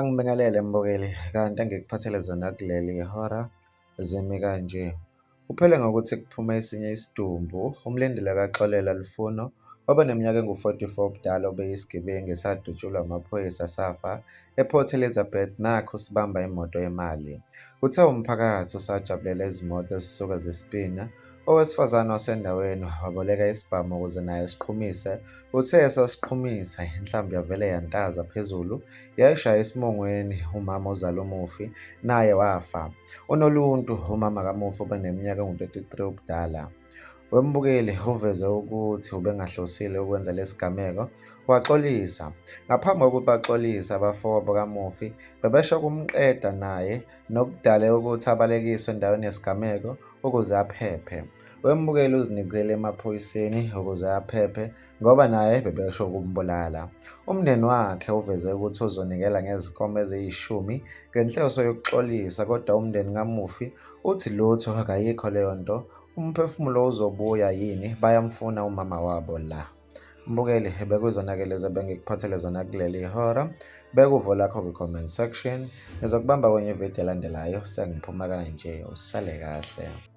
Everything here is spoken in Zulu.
Angibingelele mbukeli, kanti engikuphathele zona kuleli hora zimi kanje. Kuphele ngokuthi kuphume esinye isidumbu, uMlindeli kaXolela Lufuno obeneminyaka engu-44 ubudala obeyisigebengu esadutshulwa amaphoyisa safa ePort Elizabeth nakhu sibamba imoto yemali. Kuthe umphakathi usajabulela izimoto ezisuke zisipina, owesifazane wasendaweni waboleka isibhamu ukuze naye siqhumise. Uthe esasiqhumisa inhlamvu yavele yantaza phezulu yayishaya esimongweni umama ozala umufi naye wafa. UNoluntu umama kamufi obeneminyaka engu-33 ubudala. Wembukeli uveze ukuthi ubengahlosile ukwenza lesigameko waxolisa. Ngaphambi kokuba baxolise abafowabo kamufi bebesho ukumqeda naye nokudale ukuthi abalekiswe endaweni yesigameko ukuze aphephe. Wembukeli uzinikele emaphoyiseni ukuze aphephe ngoba naye bebesho ukumbulala. Umndeni wakhe uveze ukuthi uzonikela ngezinkomo eziyishumi ngenhloso yokuxolisa kodwa umndeni kamufi uthi lutho akayikho leyo nto, umphefumulo uzobuya yini bayamfuna umama wabo la. Mbukeli bekuzona-ke lezi ebengikuphathele zona kuleli hora. Beka uvo lakho kwi-comment section. Ngizokubamba kwenye ividiyo elandelayo sengiphuma kanje. Usale kahle.